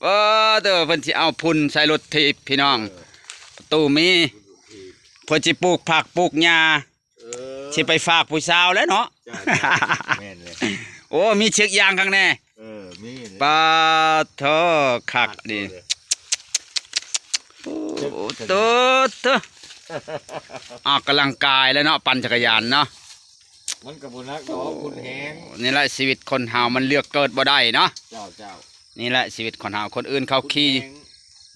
ເອີ ເດີ ເພິ່ນຊິເອົາພຸ່ນໃສ່ລົດຖີບພີ່ນ້ອງ. ເອີ ຕູ້ມີ ເພິ່ນຊິປູກຜັກປູກຫຍ້າ ເອີ ຊິໄປຝາກຜູ້ສາວແລ້ວເນາະ. ຈ້າ ແມ່ນເລີຍ. ໂອ້ ມີເຊືອກຢາງຂ້າງແນ່. ເອີ ມີເລີຍ. ປາໂທ້ ຄັກດີ. ໂອ້ ໂຕໂຕ ອອກກຳລັງກາຍແລ້ວເນາະ ປັ່ນຈັກກະຍານເນາະ. ມັນກໍບໍ່ໜັກດອກ ໂອ້ ພຸ້ນແຮງ. ນີ້ແຫຼະຊີວິດຄົນເຮົາ ມັນເລືອກເກີດບໍ່ໄດ້ເນາະ. ເຈົ້າ ເຈົ້າ. ນີ້ແຫຼະຊີວິດຄົນເຮົາ ຄົນອື່ນເຂົາຂີ່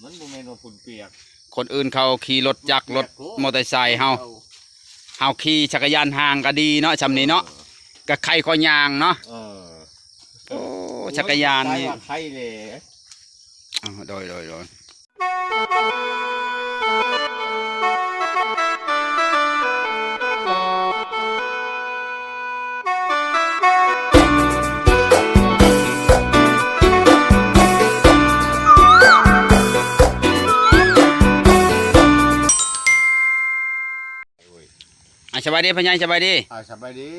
ມັນບໍ່ແມ່ນວ່າຝຸ່ນປຽກ ຄົນອື່ນເຂົາຂີ່ລົດຈັກ ລົດມໍເຕີໄຊເຮົາ ເຮົາຂີ່ຈັກກະຍານຫ່າງກໍດີເນາະ ຊ່ຳນີ້ເນາະ. ເອີ ກໍໄຄກໍຍ່າງເນາະ. ເອີ ໂອ້ ຈັກກະຍານນີ້ ໄຄແຫຼະ. ອ້າວ ໂດຍ ໂດຍ ໂດຍ. ອ່າ ສະບາຍດີພໍ່ໃຫຍ່ ສະບາຍດີ. ອ່າ ສະບາຍດີ.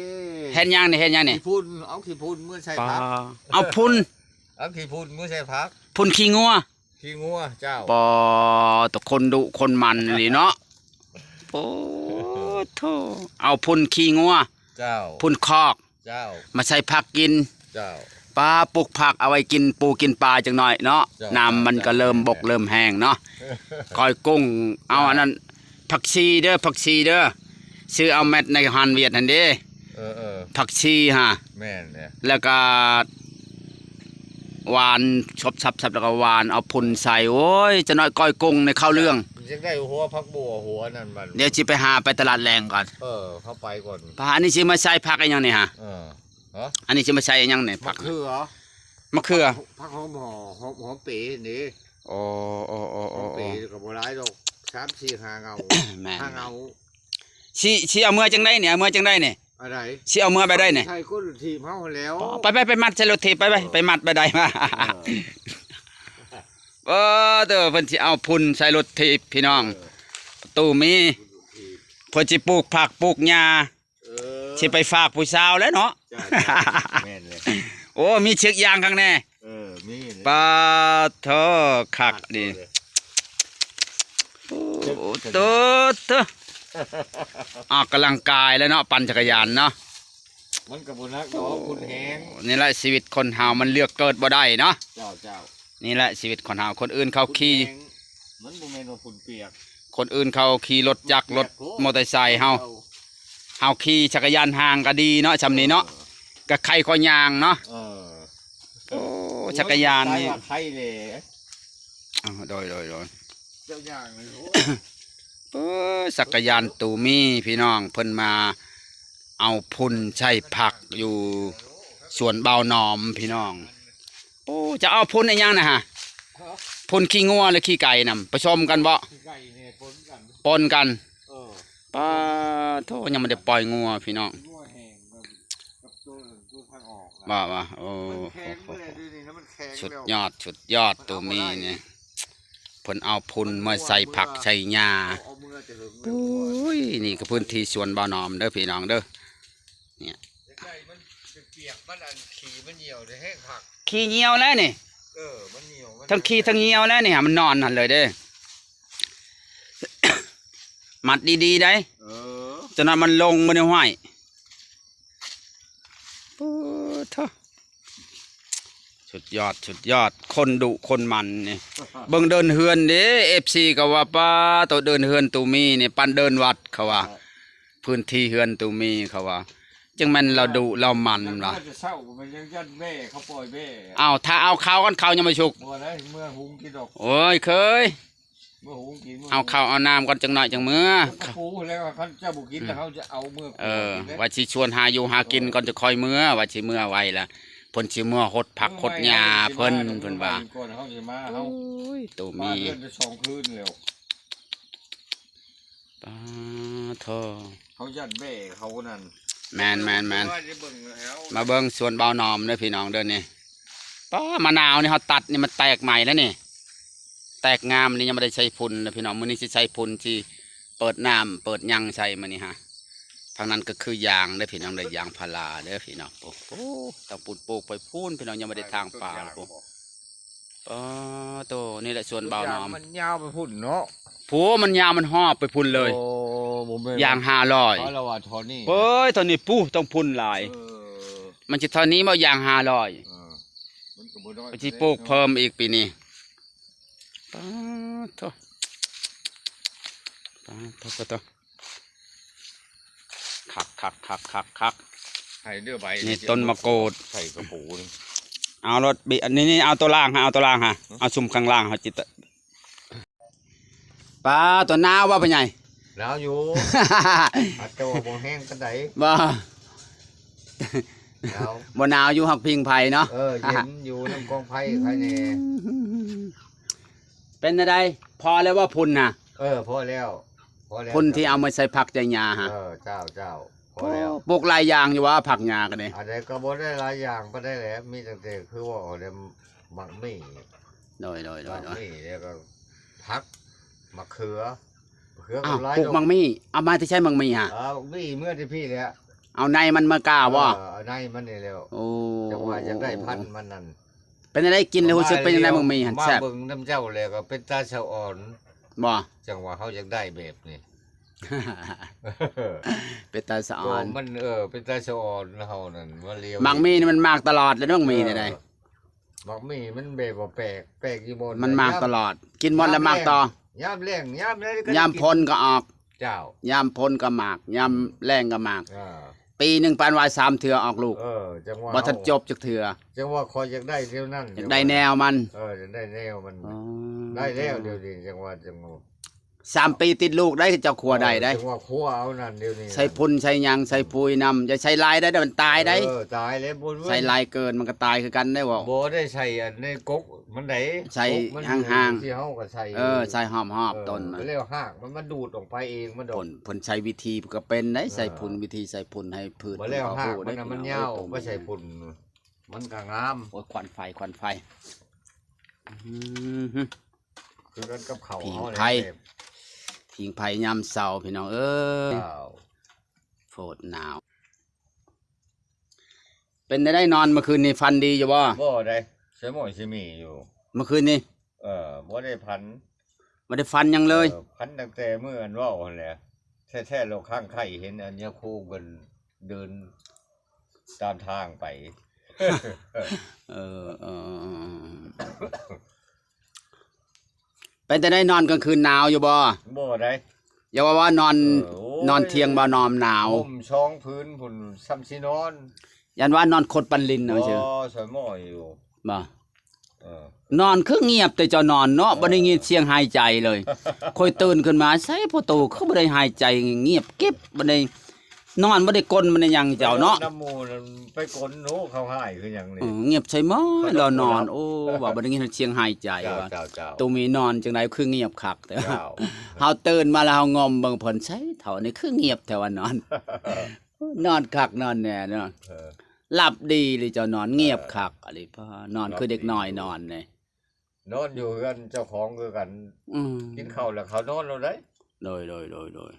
ເຮັດຫຍັງນີ້ ເຮັດຫຍັງນີ້? ຂີ້ຝຸ່ນ ເອົາຂີ້ຝຸ່ນເມືອໃສ່ຜັກ. ເອົາຝຸ່ນ ເອົາຂີ້ຝຸ່ນເມືອໃສ່ຜັກ. ຝຸ່ນຂີ້ງົວ. ຂີ້ງົວເຈົ້າ. ປາໂທ້ ຄົນດຸຄົນໝັ່ນອີ່ຫຼີເນາະ. ໂອ້ໂທ້ ເອົາຝຸ່ນຂີ້ງົວ ເຈົ້າ ຝຸ່ນຄອກ ເຈົ້າ ມາໃສ່ຜັກກິນ. ເຈົ້າ. ປາ ປູກຜັກເອົາໄວ້ກິນປູກິນປາຈັກໜ້ອຍເນາະ. ເຈົ້າ. ນ້ຳມັນກໍເລີ່ມບົກເລີ່ມແຫ້ງເນາະ. ກ້ອຍກຸ້ງ ເອົາອັນນັ້ນ ຜັກຊີເດີ ຜັກຊີເດີ ຊື້ເອົາແມັດໃນຮ້ານຫວຽດຫັ້ນເດ້. ເອີ ເອີ ຜັກຊີຫາ. ແມ່ນແຫຼະ. ແລ້ວກໍຫວ່ານ ສັບໆໆ ແລ້ວກໍຫວ່ານເອົາຝຸ່ນໃສ່. ໂອ້ຍ ຈະໜ້ອຍກ້ອຍກຸ້ງໃນເຂົ້າເລື່ອງ. ມັນຈັ່ງໄດ້ຫົວຜັກບົວ ຫົວນັ້ນມັນ. ດຽວຊິໄປຫາໄປຕະຫຼາດແລງກ່ອນ. ເອີ ເຂົ້າໄປກ່ອນ. ປາ ອັນນີ້ຊິມາໃສ່ຜັກອີ່ຫຍັງນີ້ຫາ? ເອີ ຮະ? ອັນນີ້ຊິມາໃສ່ອີ່ຫຍັງນີ້? ຜັກ ໝາກເຂືອ. ໝາກເຂືອ. ຜັກຫອມ ຫອມ ຫອມເປນີ້. ໂອ້ ໂອ້ ໂອ້ ໂອ້ ຫອມເປກໍບໍ່ຫຼາຍດອກ ສາມ ສີ່ ຫ້າເງົາ. ແມ່ນ. ຫ້າເງົາ. ຊິ ຊິເອົາເມືອຈັ່ງໃດນີ້? ເອົາເມືອຈັ່ງໃດນີ້? ອັນໃດ? ຊິເອົາເມືອແບບໃດນີ້? ໃສ່ກົ້ນລົດຖີບເຮົາຫັ້ນແຫຼ້ວ. ໄປ ໄປ ໄປມັດໃສ່ລົດຖີບ ໄປ ໄປ ເອີ ໄປມັດແບບໃດມາ. ເອີ ເອີ ເດີ ເພິ່ນຊິເອົາພຸ່ນໃສ່ລົດຖີບພີ່ນ້ອງ. ເອີ ຕູ້ມີ ເພິ່ນຊິປູກຜັກປູກຫຍ້າ. ເອີ ຊິໄປຝາກຜູ້ສາວແລ້ວເນາະ. ຈ້າ ແມ່ນເລີຍ. ໂອ້ ມີເຊືອກຢາງຂ້າງແນ່. ເອີ ມີເລີຍ. ປາໂທ້ ຄັກດີ. ໂອ້ໂທ້ ອອກກຳລັງກາຍແລ້ວເນາະ ປັ່ນຈັກກະຍານເນາະ. ມັນກໍບໍ່ໜັກດອກ ຝຸ່ນແຮງ. ນີ້ແຫຼະຊີວິດຄົນເຮົາ ມັນເລືອກເກີດບໍ່ໄດ້ເນາະ. ເຈົ້າ ເຈົ້າ. ນີ້ແຫຼະຊີວິດຄົນເຮົາ ຄົນອື່ນເຂົາຂີ່ ມັນບໍ່ແມ່ນວ່າຝຸ່ນປຽກ ຄົນອື່ນເຂົາຂີ່ລົດຈັກ ລົດມໍເຕີໄຊເຮົາ ເຮົາຂີ່ຈັກກະຍານຫ່າງກໍດີເນາະ ຊ່ຳນີ້ເນາະ. ເອີ ກໍໄຄກໍຍ່າງເນາະ. ເອີ ໂອ້ ຈັກກະຍານນີ້ ໄຄແຫຼະ. ອ້າວ ໂດຍ ໂດຍ ໂດຍ. ເຈົ້າຍ່າງເລີຍ. ໂອ້ ຈັກກະຍານຕູ້ມີພີ່ນ້ອງ ເພິ່ນມາເອົາຝຸ່ນໃສ່ຜັກຢູ່ສວນບ່າວໜອມພີ່ນ້ອງ. ໂອ້ ຈະເອົາຝຸ່ນອີ່ຫຍັງນະຫະ? ຝຸ່ນຂີ້ງົວ ຫຼື ຂີ້ໄກ່ນຳ ປະສົມກັນບໍ? ຂີ້ໄກ່ນີ້ປົນກັນ ປົນກັນ. ເອີ ປາໂທ້ ຍັງບໍ່ໄດ້ປ່ອຍງົວພີ່ນ້ອງ. ງົວແຫ້ງ ກັບ ກັບໂຕ ໂຕທາງອອກນະ ວ່າ ວ່າ ໂອ້ ມັນແຂງແລ້ວ ດຽວນີ້ນະ ມັນແຂງແລ້ວ. ສຸດຍອດ ສຸດຍອດ ຕູມີນີ້ ເພິ່ນເອົາຝຸ່ນມາໃສ່ຜັກໃສ່ຫຍ້າ. ເອົາເມືອແຕ່ເຫິງແລ້ວ. ໂອ້ຍ ນີ້ກໍພື້ນທີ່ສວນບ່າວໜອມເດີພີ່ນ້ອງເດີ. ນີ້ ຢາກໄດ້ມັນເປຍກໆ ມັນອັນ ຂີ້ມັນຍ່ຽວແທ້ ແຮງຄັກ. ຂີ້ຍ່ຽວແລ້ວນີ້. ເອີ ມັນຍ່ຽວ ມັນ ທັງຂີ້ທັງຍ່ຽວແລ້ວນີ້ ມັນນອນຫັ້ນເລີຍເດ້. ມັດດີໆໄດ໋. ເອີ ຈະນັ້ນມັນລົງມາໃນຫ້ວຍ. ໂອ້ໂທ້ ສຸດຍອດ ສຸດຍອດ ຄົນດຸຄົນໝັ່ນນີ້. ເບິ່ງເດີ່ນເຮືອນເດ້ ເອັຟຊີ ກໍວ່າ ປາໂທ້ ເດີ່ນເຮືອນຕູມີນີ້ ປານເດີ່ນວັດ ເຂົາວ່າ. ເອີ ພື້ນທີ່ເຮືອນຕູມີ ເຂົາວ່າ ຈັ່ງແມ່ນລາວດຸລາວໝັ່ນວ່າ. ເມື່ອແຕ່ເຊົ້າ ມັນຍັງຢ້ານແບ້ ເຂົາປ່ອຍແບ້. ອ້າວ ຖ້າເອົາເຂົ້າກ່ອນ ເຂົ້າຍັງບໍ່ສຸກ. ບໍ່ໄດ້ ເມືອຫຸງກິນດອກ. ໂອ້ຍ ເຄີຍ ເມືອຫຸງກິນ ເອົາເຂົ້າເອົານ້ຳກ່ອນ ຈັກໜ້ອຍຈັ່ງເມືອ. ເຂົາປູແລ້ວ ຄັນເຈົ້າບໍ່ກິນ ເອີ ແລ້ວເຮົາຈະເອົາເມືອ. ເອີ ວ່າຊິຊວນຫາຢູ່ຫາກິນກ່ອນ ຈະຄ່ອຍເມືອ ວ່າຊິເມືອໄວລະ ເພິ່ນຊິເມືອຫົດຜັກຫົດຫຍ້າເພິ່ນ ເພິ່ນວ່າ. ກ່ອນເຮົາຊິມາ ເຮົາ ໂອ້ຍ ຕູມີ ມາເດືອນໄດ້ສອງຄືນແລ້ວ. ປາໂທ້ ເຂົາຢ້ານແບ້ເຂົານັ້ນ. ແມ່ນໆໆ ມາເບິ່ງສວນບ່າວໜອມເດີພີ່ນ້ອງເດີນີ້. ປາ ມະນາວນີ້ເຮົາຕັດນີ້ ມັນແຕກໃໝ່ແລ້ວນີ້ ແຕກງາມນີ້. ຍັງບໍ່ໄດ້ໃສ່ຝຸ່ນເດີພີ່ນ້ອງ ມື້ນີ້ຊິໃສ່ຝຸ່ນ ຊິເປີດນ້ຳເປີດຫຍັງໃສ່ມື້ນີ້ຫາ. ທາງນັ້ນກໍຄືຢາງເດີພີ່ນ້ອງເດີ ຢາງພາລາເດີພີ່ນ້ອງ. ໂອ້ໂຫ ທາງປູນປູກໄປພຸ້ນພີ່ນ້ອງ ຍັງບໍ່ໄດ້ຖາງປ່າພຸ້ນ. ໂອ້ ອໍ ໂຕ ນີ້ແຫຼະສວນບ່າວໜອມ ມັນຍາວໄປພຸ້ນເນາະ ໂອ້ ມັນຍາວ ມັນຮອບໄປພຸ້ນເລີຍ ໂອ້ ບໍ່ແມ່ນ ຢ່າງຫ້າຮ້ອຍ ເຂົາລະວ່າທໍ່ນີ້ ເອີຍ ທໍ່ນີ້ປູ້ ຕ້ອງພຸ້ນຫຼາຍ ເອີ ມັນຊິທໍ່ນີ້ບໍ່ ຢ່າງຫ້າຮ້ອຍ ເອີ ມັນກໍບໍ່ນ້ອຍ ມັນຊິປູກເພີ່ມອີກປີນີ້ ປາດໂທ້ ປາດໂທ້ ຄັກໆໆໆໆ ໃຫ້ເດີໃບ ນີ້ຕົ້ນມະກູດ ໃສ່ກະປູນີ້ ເອົາໂລດ ບິ ອັນນີ້ ນີ້ ເອົາໂຕລ່າງ ເອົາໂຕລ່າງ ເອົາຊຸມຂ້າງລ່າງເຮົາຈິ ປາ ໂຕໜາວບໍ່ພໍ່ໃຫຍ່? ໜາວຢູ່ ອາດຈະວ່າບໍ່ແຮງປານໃດ ບໍ່ ໜາວ ບໍ່ໜາວຢູ່ ຮັກພິງໄຟເນາະ ເອີ ເຢັນຢູ່ນຳກອງໄຟ ໃຄແດ່ ເປັນແນວໃດ ພໍແລ້ວບໍ່ຝຸ່ນນະ? ເອີ ພໍແລ້ວ ພໍແລ້ວ ຝຸ່ນທີ່ເອົາມາໃສ່ຜັກໃສ່ຫຍ້າຫັ້ນ ເອີ ເຈົ້າ ເຈົ້າ ພໍແລ້ວ ປູກຫຼາຍຢ່າງຢູ່ວ່າ ຜັກຫຍ້າກໍດີ ອັນໃດກໍບໍ່ໄດ້ຫຼາຍຢ່າງປານໃດແຫຼະ ມີຕັ້ງແຕ່ຄືວ່າແຫຼະ ໝາກໝີ່ ໂດຍ ໂດຍ ໂດຍ ໝາກໝີ່ ແລ້ວກໍຜັກ ໝາກເຂືອ ໝາກເຂືອກໍຫຼາຍ ປູກໝາກໝີ່ ເອົາມາແຕ່ໃສໝາກໝີ່ຫະ? ເອົາໝາກໝີ່ເມືອແຕ່ພີ້ແຫຼະ ເອົາໃນມັນມາກາບໍ່? ເອີ ເອົາໃນມັນນີ້ແລ້ວ ໂອ້ ຈັ່ງວ່າຢາກໄດ້ພັນມັນນັ້ນ ເປັນຈັ່ງໃດ ກິນແລ້ວຮູ້ສຶກເປັນຈັ່ງໃດ ໝາກໝີ່ຫັ້ນ ມາແຊບ ເບິ່ງນຳເຈົ້າແລ້ວກໍເປັນຕາສະອອນ ບໍ່ ຈັ່ງວ່າເຮົາຢາກໄດ້ແບບນີ້ ເປັນຕາສະອອນ ມັນ ເອີ ເປັນຕາສະອອນເຮົານັ້ນ ມາລຽວ ໝາກໝີ່ນີ້ມັນໝາກຕະຫຼອດເລີຍເນາະ ໝາກໝີ່ນີ້ໄດ໋ ເອີ ໝາກໝີ່ມັນແບບວ່າແປກ ແປກຢູ່ບ່ອນ ມັນໝາກຕະຫຼອດ ກິນໝົດແລ້ວໝາກຕໍ່ ຍາມແລ້ງ ຍາມໃດກໍ ຍາມຝົນກໍອອກ ເຈົ້າ ຍາມຝົນກໍໝາກ ຍາມແລ້ງກໍໝາກ ເອີ ປີໜຶ່ງປານວ່າສາມເທື່ອອອກລູກ ເອີ ຈັ່ງວ່າ ບໍ່ທັນຈົບຈັກເທື່ອ ຈັ່ງວ່າຂ້ອຍຢາກໄດ້ແນວນັ້ນ ຢາກໄດ້ແນວມັນ ເອີ ຢາກໄດ້ແນວມັນ ອໍ ໄດ້ແລ້ວດຽວນີ້ ຈັ່ງວ່າ ຈັ່ງວ່າ ສາມປີຕິດລູກໄດ໋ ເຈົ້າຄົວໄດ້ໄດ໋ ຈັ່ງວ່າຄົວເອົານັ້ນດຽວນີ້ ໃສ່ຝຸ່ນໃສ່ຫຍັງ ໃສ່ປຸ໋ຍນຳ ຢ່າໃສ່ຫຼາຍໄດ໋ ມັນຕາຍໄດ໋ ເອີ ຕາຍແລ້ວ ບໍ່ ໃສ່ຫຼາຍເກີນມັນກໍຕາຍຄືກັນໄດ໋ ບໍ່ໄດ້ໃສ່ອັນໃນກົກມັນໃດ໋ ໃສ່ຫ່າງໆ ທີ່ເຮົາກໍໃສ່ ເອີ ໃສ່ຮອບໆ ເອີ ຕົ້ນມັນ ແລ້ວຮາກມັນ ມັນດູດອອກໄປເອງ ມັນດອກ ເພິ່ນໃສ່ວິທີກໍເປັນໄດ໋ ເອີ ໃສ່ຝຸ່ນ ວິທີໃສ່ຝຸ່ນໃຫ້ພືດ ບໍ່ແລ້ວຮາກມັນ ມັນຍາວ ໄປໃສ່ຝຸ່ນ ມັນກໍງາມ ໂອ້ຍ ຄວັນໄຟ ຄວັນໄຟ ອືມ ຄືກັນກັບເຂົາ ຜິງໄຟ ເຮົາແຫຼະ ຜິງໄຟຍາມເຊົ້າ ພີ່ນ້ອງເອີຍ ເຈົ້າ ໂພດໜາວ ເປັນຈັ່ງໃດນອນມື້ຄືນນີ້ ຝັນດີຢູ່ບໍ່? ບໍ່ໄດ໋ ສະໝອຍສະໝີຢູ່ ມື້ຄືນນີ້ ເອີ ບໍ່ໄດ້ຝັນ ບໍ່ໄດ້ຝັນຫຍັງເລີຍ ເອີ ຝັນຕັ້ງແຕ່ມື້ອັນເວົ້າຫັ້ນແຫຼະ ແທ້ໆ ໂລກຂ້າງໄຂ່ເຫັນອັນຍາຄູເພິ່ນເດີນຕາມທາງໄປ ເອີ ເອີ ເປັນຈັ່ງໃດ ນອນກາງຄືນໜາວຢູ່ບໍ່? ບໍ່ໄດ໋ ຢ່າວ່າວ່ານອນ ເອີ ໂອ້ຍ ນອນທ່ຽງບໍ່ນອນໜາວ ຫົ່ມສອງຜືນພຸ້ນ ສ່ຳຊິນອນ ຢ້ານວ່ານອນຄົດປັນລິນເອົາຊື່ ບໍ່ ສະໝອຍຢູ່ ບໍ່ ເອີ ນອນຄືງຽບແຕ່ເຈົ້ານອນເນາະ ເອີ ບໍ່ໄດ້ຍິນສຽງຫາຍໃຈເລີຍ ຂ້ອຍຕື່ນຂຶ້ນມາ ໃສພໍ່ຕູ້ຄືບໍ່ໄດ້ຫາຍໃຈ ງຽບກິບ ບໍ່ໄດ້ ນອນບໍ່ໄດ້ກົນບໍ່ໄດ້ຫຍັງເຈົ້າເນາະ ນຳໝູ່ນັ້ນໄປກົນໂນ ເຂົາຫາຍຄືຫຍັງນີ້ ເອີ ງຽບໃສ່ໝົດ ລາວນອນ ໂອ້ ວ່າບໍ່ໄດ້ຍິນສຽງຫາຍໃຈວ່າ ເຈົ້າ ເຈົ້າ ເຈົ້າ ຕູມີນອນຈັ່ງໃດຄືງຽບຄັກແທ້ ເຈົ້າ ເຮົາຕື່ນມາແລ້ວເຮົາງົມເບິ່ງເພິ່ນ ໃສເຖົ້ານີ້ຄືງຽບແທ້ວ່ານອນ ນອນຄັກນອນແນ່ເນາະ ເອີ ຫຼັບດີເລີຍເຈົ້ານອນ ເອີ ງຽບຄັກອີ່ຫຼີ ນອນຄືເດັກນ້ອຍນອນນີ້ ນອນຢູ່ເຮືອນເຈົ້າຂອງຄືກັນ ອືມ ກິນເຂົ້າແລ້ວເຂົານອນໂລດເດ້ ໂດຍ ໂດຍ ໂດຍ ໂດຍ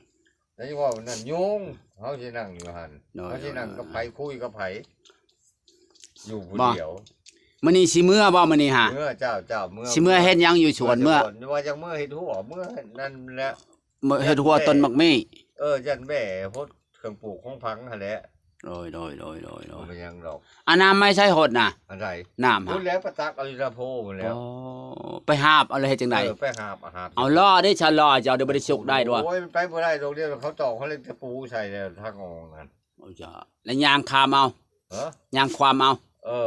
ແຕ່ວ່ານັ້ນຍຸງ ເຮົາຊິນັ່ງຢູ່ຫັ້ນ ໂດຍ ເຮົາຊິນັ່ງກັບໃຜ ໂດຍ ຄຸຍກັບໃຜ ຢູ່ຜູ້ດຽວ ມື້ນີ້ຊິເມືອບໍ່ມື້ນີ້ຫາ ເມືອ ເຈົ້າ ເຈົ້າ ເມືອ ຊິເມືອເຮັດຫຍັງຢູ່ສວນ ເມືອ ເມືອ ວ່າຈັ່ງເມືອເຮັດຫົວ ເມືອນັ້ນແຫຼະ ເມືອເຮັດຫົວຕົ້ນໝາກມີ້ ເອີ ຢ້ານແບ້ຫົດ ເຄື່ອງປູກຂອງຝັງຫັ້ນແຫຼະ ໂດຍ ໂດຍ ໂດຍ ໂດຍ ໂດຍ ບໍ່ເປັນຫຍັງດອກ ອາ ນ້ຳໄມ້ໃສ່ຫົດນະ ອັນໃດ ນ້ຳ ພຸ້ນແຫຼະ ໄປຕັກເອົາຢູ່ນາໂພພຸ້ນແຫຼະ ອໍ ໄປຫາບເອົາ ແລ້ວເຮັດຈັ່ງໃດ ເອີ ໄປຫາບ ຫາບ ເອົາລໍ້ເດ້ ຊະລໍ້ເຈົ້າ ດຽວບໍ່ໄດ້ສຸກໄດ້ດອກ ໂອ້ຍ ໄປບໍ່ໄດ້ດອກ ດຽວເຂົາຕອກເຂົາເລັກຕະປູໃສ່ແລ້ວ ທາງອອກນັ້ນ ໂອ້ ເຈົ້າ ແລ້ວຍ່າງຂ້າມເອົາ ຮະ ຍ່າງຄວາມເອົາ ເອີ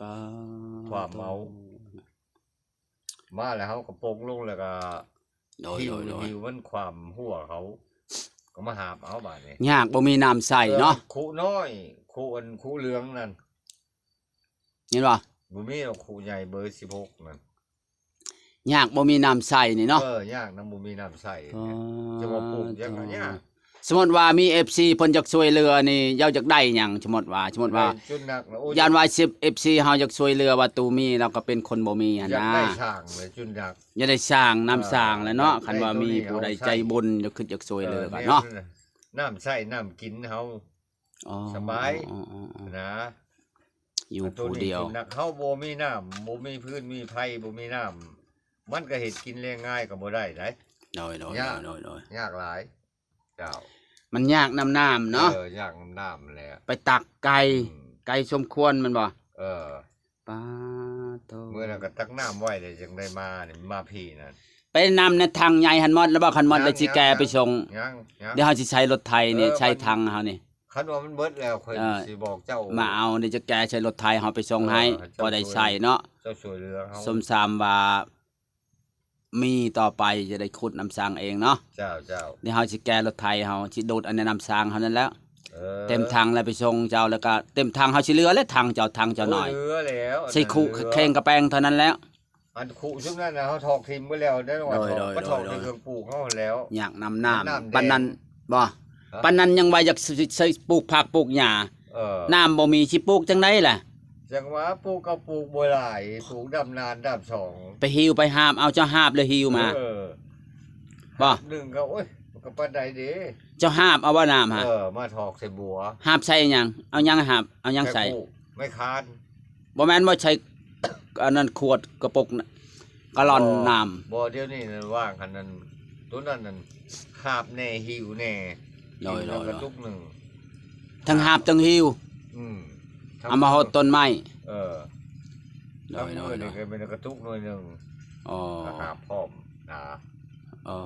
ປາ ຄວາມເອົາ ມາແລ້ວເຮົາກໍປົງລົງ ແລ້ວກໍ ໂດຍ ຫິ້ວ ໂດຍ ໂດຍ ຫິ້ວມັນຄວາມຫົວເຂົາ ກໍມາຫາບເອົາບາດນີ້ ຍາກບໍ່ມີນ້ຳໃສ່ເນາະ ເອີ ຄຸນ້ອຍ ຄຸອັນ ຄຸເຫຼືອງນັ້ນ ເຫັນບໍ່ ບໍ່ມີດອກ ຄຸໃຫຍ່ເບີສິບຫົກນັ້ນ ຍາກບໍ່ມີນ້ຳໃສ່ນີ້ເນາະ ເອີ ຍາກນຳບໍ່ມີນ້ຳໃສ່ ອໍ ຈະວ່າປູກຫຍັງກໍຍາກ ສົມມຸດວ່າມີເອັຟຊີເພິ່ນຢາກຊ່ວຍເຫຼືອນີ້ ເຈົ້າຢາກໄດ້ຫຍັງ? ສົມມຸດວ່າ ສົມມຸດວ່າ ໄດ້ຈຸນໜັກນະ ໂອ້ຍ ຢ້ານວ່າເອັຟຊີເຮົາຢາກຊ່ວຍເຫຼືອ ວ່າຕູມີລາວກໍເປັນຄົນບໍ່ມີຫັ້ນນະ ຢາກໄດ້ສ້າງແຫຼະຈຸນໜັກ ຢາກໄດ້ສ້າງນຳ ອ່າ ສ້າງແຫຼະເນາະ ຄັນວ່າມີຜູ້ໃດໃຈບຸນ ຢາກຄິດຢາກຊ່ວຍເຫຼືອ ເອີ ກັນເນາະ ແນວນັ້ນນະ ນ້ຳໃຊ້ນ້ຳກິນເຮົາ ອໍ ສະບາຍ ອໍ ນະ ຢູ່ຜູ້ດຽວ ອັນໂຕນີ້ຄືໜັກ ເຮົາບໍ່ມີນ້ຳ ບໍ່ມີຟືນມີໄຟ ບໍ່ມີນ້ຳ ມັນກໍເຮັດກິນແລງງາຍກໍບໍ່ໄດ້ໃດ໋ ໂດຍໆ ຍາກ ໂດຍໆ ຍາກຫຼາຍ ເຈົ້າ ມັນຍາກນຳນ້ຳເນາະ ເອີ ຍາກນຳນ້ຳແຫຼະ ໄປຕັກໄກ ອືມ ໄກສົມຄວນແມ່ນບໍ່? ເອີ ປາໂທ ມື້ນັ້ນກໍຕັກນ້ຳໄວ້ແລ້ວຈັ່ງໄດ້ມານີ້ ມາພີ້ນັ້ນ ໄປນ້ຳໃນຖັງໃຫຍ່ຫັ້ນໝົດແລ້ວບໍ່? ຄັນໝົດແລ້ວຊິແກ່ໄປສົ່ງ ຍັງໆ ດຽວເຮົາຊິໃຊ້ລົດໄຖນີ້ ເອີ ໃຊ້ຖັງເຮົານີ້ ຄັນວ່າມັນເບິດແລ້ວ ຂ້ອຍ ເອີ ຊິບອກເຈົ້າ ມາເອົາ ດຽວຈະແກ່ໃສ່ລົດໄຖເຮົາໄປສົ່ງໃຫ້ ເອີ ພໍໄດ້ໃຊ້ເນາະ ເຈົ້າຊ່ວຍເຫຼືອເຮົາ ສົມສາມວ່າມີຕໍ່ໄປຈະໄດ້ຂຸດນ້ຳສັງເອງເນາະ ເຈົ້າໆ ດຽວເຮົາຊິແກ່ລົດໄຖເຮົາ ຊິດູດອັນໃນນ້ຳສັງເຮົານັ້ນແຫຼະ ເອີ ເຕັມຖັງແລ້ວໄປສົ່ງເຈົ້າ ແລ້ວກໍເຕັມຖັງເຮົາຊິເຫຼືອແຫຼະ ຖັງເຈົ້າ ຖັງເຈົ້າໜ້ອຍ ເຫຼືອແລ້ວ ໃສ່ຄຸເຄັ່ງກະແປງເທົ່ານັ້ນແຫຼະ ອັນຄຸຊຸມນັ້ນນະ ເຮົາຖອກຖິ້ມເບິດແລ້ວ ໄດ້ວ່າຖອກ ໂດຍໆ ກໍຖອກໃນເຄື່ອງປູກເຮົາຫັ້ນແລ້ວ ຍາກນຳນ້ຳ ນ້ຳແດງ ປານນັ້ນບໍ່? ຮະ? ປານນັ້ນຍັງວ່າຢາກຊິ ຊິ ຊິປູກຜັກປູກຫຍ້າ ເອີ ນ້ຳບໍ່ມີ ຊິປູກຈັ່ງໃດລະ? ຈັ່ງວ່າປູກກໍປູກບໍ່ຫຼາຍ ປູກດຳນານດຳສອງ ໄປຫິ້ວໄປຫາບເອົາ ເຈົ້າຫາບແລ້ວຫິ້ວມາ ເອີ ບໍ່? ໜຶ່ງກໍ ໂອ້ຍ ມັນກໍປານໃດເດ້ ເຈົ້າຫາບເອົາບໍ່ນ້ຳຫະ? ເອີ ມາຖອກໃສ່ບົວ ຫາບໃສ່ຫຍັງ? ເອົາຫຍັງຫາບ? ເອົາຫຍັງໃສ່? ໄມ້ຄູດ ໄມ້ຄານ ບໍ່ແມ່ນບໍ່ໃສ່ ອັນນັ້ນຂວດກະປຸກນະ ກາລອນນ້ຳ ບໍ່ ດຽວນີ້ນະ ວ່າງອັນນັ້ນ ໂຕນັ້ນນັ້ນ ຫາບແດ່ ຫິ້ວແດ່ ໂດຍໆ ກະຕຸກໜຶ່ງ ທັງຫາບທັງຫິ້ວ ອືມ ເອົາມາຫົດຕົ້ນໄມ້ ເອີ ໂດຍໆ ນີ້ກໍແມ່ນກະຕຸກໜ່ວຍໜຶ່ງ ອໍ ກໍຫາບພ້ອມນະ ເອີ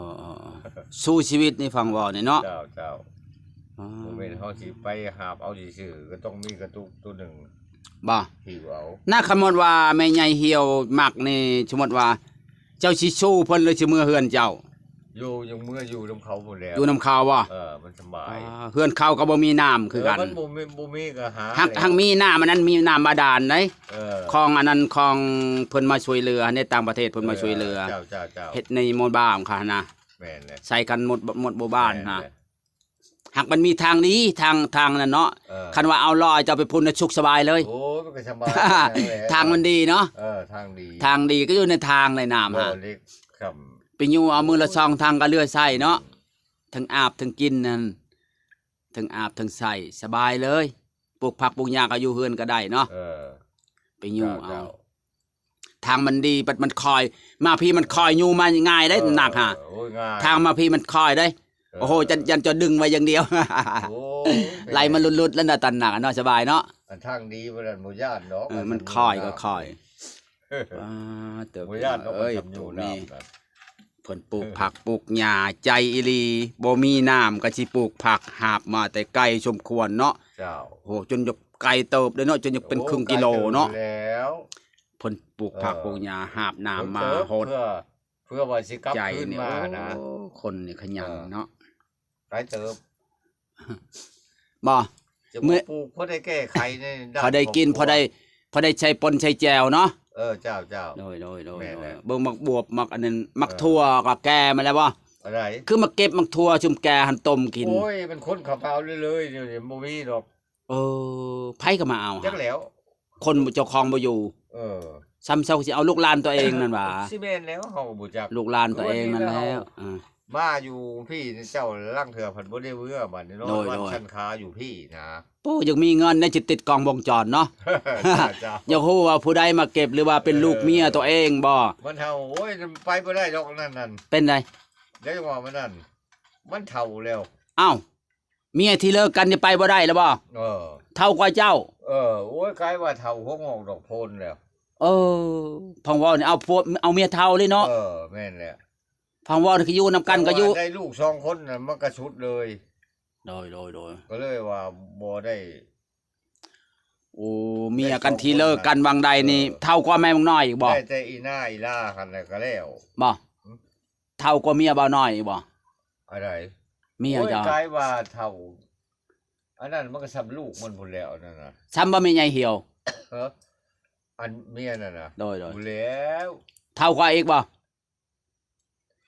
ໆ ສູ້ຊີວິດໃນຝັ່ງເວົ້ານີ້ເນາະ ເຈົ້າເຈົ້າ ອໍ ບໍ່ແມ່ນເຮົາຊິໄປຫາບເອົາຊື່ໆ ກໍຕ້ອງມີກະຕຸກໂຕໜຶ່ງ ບໍ່ ຫິ້ວເອົາ ນະ ຄັນໝົດວ່າແມ່ໃຫຍ່ຫ່ຽວມັກນີ້ ສົມມຸດວ່າເຈົ້າຊິສູ້ເພິ່ນ ຫຼືຊິເມືອເຮືອນເຈົ້າ? ຢູ່ ຍັງເມືອຢູ່ນຳເຂົາພຸ້ນແຫຼ້ວ ຢູ່ນຳເຂົາບໍ່? ເອີ ມັນສະບາຍ ອ່າ ເຮືອນເຂົາກໍບໍ່ມີນ້ຳຄືກັນ ເອີ ມັນບໍ່ມີ ບໍ່ມີກໍຫາ ຫາກ ແລ້ວ ຫາກມີນ້ຳ ອັນນັ້ນມີນ້ຳບາດານໃດ ເອີ ຂອງອັນນັ້ນ ຂອງເພິ່ນມາຊ່ວຍເຫຼືອໃນຕ່າງປະເທດ ເພິ່ນມາຊ່ວຍເຫຼືອ ເຈົ້າໆໆ ເຮັດໃນໝູ່ບ້ານຂອງເຂົາຫັ້ນນະ ແມ່ນແຫຼະ ໃຊ້ກັນໝົດ ໝົດໝູ່ບ້ານຫັ້ນນະ ແມ່ນແຫຼະ ຫາກມັນມີທາງດີ ທາງ ທາງນັ້ນເນາະ ເອີ ຄັນວ່າເອົາລໍ້ເຈົ້າໄປພຸ້ນນະ ສຸກສະບາຍເລີຍ ໂອ້ຍ ມັນກໍສະບາຍ ທາງມັນດີເນາະ ເອີ ທາງດີ ທາງດີກໍຢູ່ໃນທາງໃນນ້ຳຫັ້ນ ບໍ່ເຫຼັກຄ້ຳ ໄປຍູ້ເອົາມື້ລະສອງຖັງກໍເຫຼືອໃຊ້ເນາະ ອືມ ທັງອາບທັງກິນຫັ້ນ ທັງອາບທັງໃຊ້ ສະບາຍເລີຍ ປູກຜັກປູກຫຍ້າກໍຢູ່ເຮືອນກໍໄດ້ເນາະ ເອີ ໄປຍູ້ເອົາ ເຈົ້າໆ ທາງມັນດີ ບັດມັນຄ່ອຍ ມາພີ້ມັນຄ່ອຍ ຍູ້ມາງ່າຍເດ້ ເອີ ໜັກຫາ ໂອ້ຍ ງ່າຍ ທາງມາພີ້ມັນຄ່ອຍເດ້ ເອີ ໂອ້ໂຫ ຢ້ານ ຢ້ານຈະດຶງໄວ້ຢ່າງດຽວ ໂອ້ຍ ໄລ່ມັນຫຼຸດໆ ແລ້ວນະ ຕອນໜັກເນາະ ສະບາຍເນາະ ອັນທາງດີບໍ່ນັ້ນບໍ່ຢ້ານດອກ ເອີ ມັນຄ່ອຍກໍຄ່ອຍ ອ່າ ເຕີບ ບໍ່ຢ້ານດອກ ເອີຍ ມັນຈຳຢູ່ນ້ຳນະ ເພິ່ນປູກຜັກປູກຫຍ້າໃຈອີ່ຫຼີ ບໍ່ມີນ້ຳກໍຊິປູກຜັກ ຫາບມາແຕ່ໄກສົມຄວນເນາະ ເຈົ້າ ໂອ້ ຈົນຢາກໄກເຕີບເດ້ເນາະ ຈົນຢາກເປັນ ໂອ້ ຄຶ່ງກິໂລເນາະ ໄກເຕີບແລ້ວ ເພິ່ນປູກຜັກ ເອີ ປູກຫຍ້າ ຫາບນ້ຳມາ ເອີ ໂຫດ ເພື່ອ ເພື່ອວ່າຊິກັບຄືນມານະ ໂອ້ ຄົນນີ້ຂະຫຍັນເນາະ ເອີ ໄກເຕີບ ບໍ່ ຈະມາປູກພໍໄດ້ແກ້ໄຂໃນດ້ານ ພໍໄດ້ກິນ ຄອບຄົວ ພໍໄດ້ ພໍໄດ້ໃຊ້ປົ່ນໃຊ້ແຈ່ວເນາະ ເອີ ເຈົ້າໆ ໂດຍໆ ແມ່ນແຫຼະ ເບິ່ງໝາກບວບ ໝາກອັນນັ້ນ ໝາກ ເອີ ຖົ່ວກໍແກ່ມາແລ້ວບໍ່? ອັນໃດ? ຄືມາເກັບໝາກຖົ່ວຊຸມແກ່ຫັ້ນຕົ້ມກິນ ໂອ້ຍ ມັນຄົນເຂົາໄປເອົາເລີຍໆ ດຽວນີ້ບໍ່ມີດອກ ເອີ ໃຜກໍມາເອົາ ຈັກແລ້ວ ຄົນເຈົ້າຂອງບໍ່ຢູ່ ເອີ ຊ້ຳເຊົາຊິເອົາລູກຫຼານຕົວເອງນັ້ນຫວາ ຊິແມ່ນແລ້ວ ເຮົາກໍບໍ່ຈັກ ລູກຫຼານຕົວເອງນັ້ນແຫຼະ ເອີ ມາຢູ່ພີ້ເຈົ້າ ລາງເທື່ອພັດບໍ່ໄດ້ເມືອ ບັດນີ້ນອນວັດ ໂດຍໆ ຊັນຄາຢູ່ພີ້ນະ ໂອ້ ຢາກມີເງິນໄດ້ ຊິຕິດກ້ອງວົງຈອນເນາະ ເຈົ້າໆ ຢາກຮູ້ວ່າຜູ້ໃດມາເກັບ ຫຼືວ່າເປັນ ເອີ ລູກເມຍຕົວເອງບໍ່ ມັນເຮົາ ໂອ້ຍ ໄປບໍ່ໄດ້ດອກ ອັນນັ້ນ ເປັນໃດ ໄດ້ວ່າມັນນັ້ນ ມັນເຖົ້າແລ້ວ ອ້າວ ເມຍທີ່ເລີກກັນນີ້ໄປບໍ່ໄດ້ແລ້ວບໍ່? ເອີ ເຖົ້າກວ່າເຈົ້າ ເອີ ໂອ້ຍ ກາຍວ່າເຖົ້າຫົວງອກດອກໂພນແລ້ວ ເອີ ພັງເວົ້ານີ້ເອົາຜົວ ເອົາເມຍເຖົ້າເລີຍເນາະ ເອີ ແມ່ນແຫຼະ ພັງເວົ້ານີ້ຄືຢູ່ນຳກັນກໍຢູ່ ໄດ້ລູກສອງຄົນນະ ມັນກະສຸດເລີຍ ໂດຍໆໆ ກໍເລີຍວ່າບໍ່ໄດ້ ໂອ້ ເມຍກັນທີ່ເລີກກັນຫວ່າງໃດນີ້ ເອີ ເຖົ້າກວ່າແມ່ບັກນ້ອຍອີກບໍ່? ໄດ້ແຕ່ອີໜ້າອີຫຼ້າຫັ້ນແຫຼະກໍແລ້ວ ບໍ່? ຫຶ? ເຖົ້າກວ່າເມຍບ່າວນ້ອຍອີກບໍ່? ອັນໃດ? ເມຍເຈົ້າ ໂອ້ຍ ກາຍວ່າເຖົ້າ ອັນນັ້ນມັນກໍສ່ຳລູກມັນພຸ້ນແລ້ວ ອັນນັ້ນນະ ສ່ຳບໍ່ແມ່ໃຫຍ່ຫ່ຽວ ເອີ ອັນເມຍນັ້ນນະ ໂດຍໆ ພຸ້ນແລ້ວ ເຖົ້າກວ່າອີກບໍ່?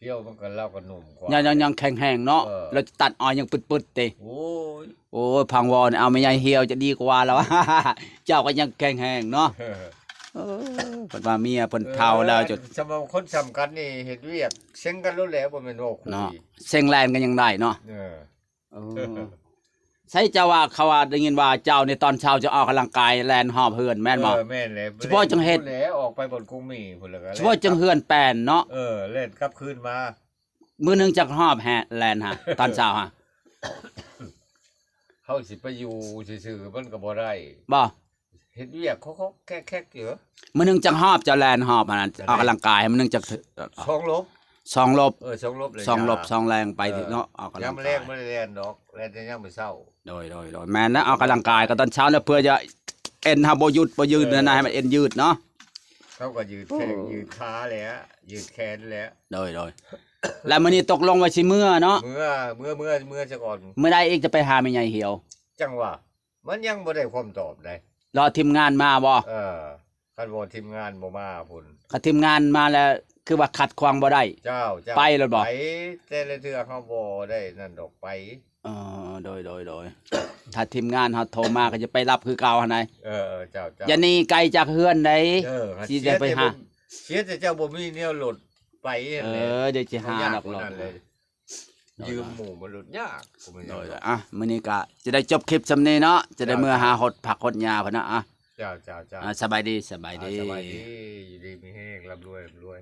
ຫ່ຽວມັນກໍ ລາວກໍໜຸ່ມກວ່າ ຍັງ ຍັງ ຍັງແຂງແຮງເນາະ ເອີ ລາວຕັດອ້ອຍຍັງປຶດໆ ຕິ ໂອ້ຍ ໂອ້ຍ ພັງເວົ້ານີ້ ເອົາແມ່ໃຫຍ່ຫ່ຽວຈະດີກວ່າລາວ ເຈົ້າກໍຍັງແຂງແຮງເນາະ ເອີ ເອີ ເພິ່ນວ່າເມຍເພິ່ນເຖົ້າແລ້ວ ເອີ ຈະ ສຳລັບຄົນສ່ຳກັນນີ້ເຮັດວຽກເສັງກັນໂລດແຫຼະ ບໍ່ແມ່ນເວົ້າຄຸຍເນາະ ເສັງແລ່ນກັນຍັງໄດ້ເນາະ ເອີ ເອີ ໂອ້ ໃສເຈົ້າວ່າ ເຂົາວ່າໄດ້ຍິນວ່າເຈົ້ານີ້ຕອນເຊົ້າຈະອອກກຳລັງກາຍແລ່ນຮອບເຮືອນແມ່ນບໍ່? ເອີ ແມ່ນແຫຼະ ສະເພາະຈັ່ງເຮັດ ແລ່ນພຸ້ນແຫຼະ ອອກໄປບ່ອນກົງໝີ່ພຸ້ນ ແລ້ວກໍ ສະເພາະຈັ່ງເຮືອນແປນເນາະ. ເອີ ແລ່ນກັບຄືນມາ ມື້ໜຶ່ງຈັກຮອບແຮະ ແລ່ນຫາ ຕອນເຊົ້າຫາ? ເຮົາຊິໄປຢູ່ຊື່ໆ ມັນກໍບໍ່ໄດ້ ບໍ່? ເຮັດວຽກເຄາະໆແຄກໆຢູ່. ມື້ໜຶ່ງຈັກຮອບ ເຈົ້າແລ່ນຮອບຫັ້ນນະ ອອກກຳລັງກາຍ ມື້ໜຶ່ງຈັກ ສອງລົບ ສອງລົບ ເອີ ສອງລົບ ສອງລົບ ສອງແລງໄປເນາະ ອອກກຳລັງກາຍ. ຍາມແລງບໍ່ໄດ້ແລ່ນດອກ ແລ່ນແຕ່ຍາມມື້ເຊົ້າ. ໂດຍ ໂດຍ ໂດຍ ແມ່ນແລ້ວ ອອກກຳລັງກາຍກໍຕອນເຊົ້ານະ ເພື່ອຈະເອັນເຮົາບໍ່ຢຸດບໍ່ຍືດຫັ້ນນະ ໃຫ້ມັນເອັນຍືດເນາະ. ເຮົາກໍຍືດແຂ້ງຍືດຂາແຫຼະ ຍືດແຂນແຫຼະ. ໂດຍ ໂດຍ ແລ້ວມື້ນີ້ຕົກລົງວ່າຊິເມືອເນາະ? ເມືອ ເມືອ ເມືອ ເມືອຊະກ່ອນ. ມື້ໃດອີກຈະໄປຫາແມ່ໃຫຍ່ຫຽວ? ຈັ່ງວ່າ ມັນຍັງບໍ່ໄດ້ຄຳຕອບໃດ໋. ລໍທີມງານມາບໍ່? ເອີ ຄັນບໍ່ທີມງານບໍ່ມາພຸ້ນ ຄັນທີມງານມາແລ້ວ ຄືວ່າຂັດຂວາງບໍ່ໄດ້. ເຈົ້າ ເຈົ້າ ໄປໂລດບໍ່? ໄປ ແຕ່ລະເທື່ອເຮົາບໍ່ໄດ້ນັ້ນດອກ ໄປ. ເອີ ໂດຍ ໂດຍ ໂດຍ ຖ້າທີມງານເຮົາໂທມາກໍຈະໄປຮັບຄືເກົ່າຫັ້ນໃດ໋. ເອີ ເຈົ້າ ເຈົ້າ ຢ່າໜີໄກຈາກເຮືອນໃດ໋. ເອີ ຊິໄດ້ໄປຫາ ເສຍແຕ່ເຈົ້າບໍ່ມີແນວລົດໄປຫັ້ນແຫຼະ. ເອີ ດຽວຊິຫາດອກລົດ ຢືມໝູ່ມັນລົດຍາກ. ໂດຍ ອ່ະ ມື້ນີ້ກະຈະໄດ້ຈົບຄລິບສ່ຳນີ້ເນາະ ຈະໄດ້ເມືອຫາຫົດຜັກຫົດຫຍ້າເພິ່ນເນາະ. ອ່ະ ເຈົ້າ ເຈົ້າ ເຈົ້າ ອ່ະ ສະບາຍດີ ສະບາຍດີ ອ່າ ສະບາຍດີ ຢູ່ດີມີແຮງ ລ່ຳລວຍ ລ່ຳລວຍ.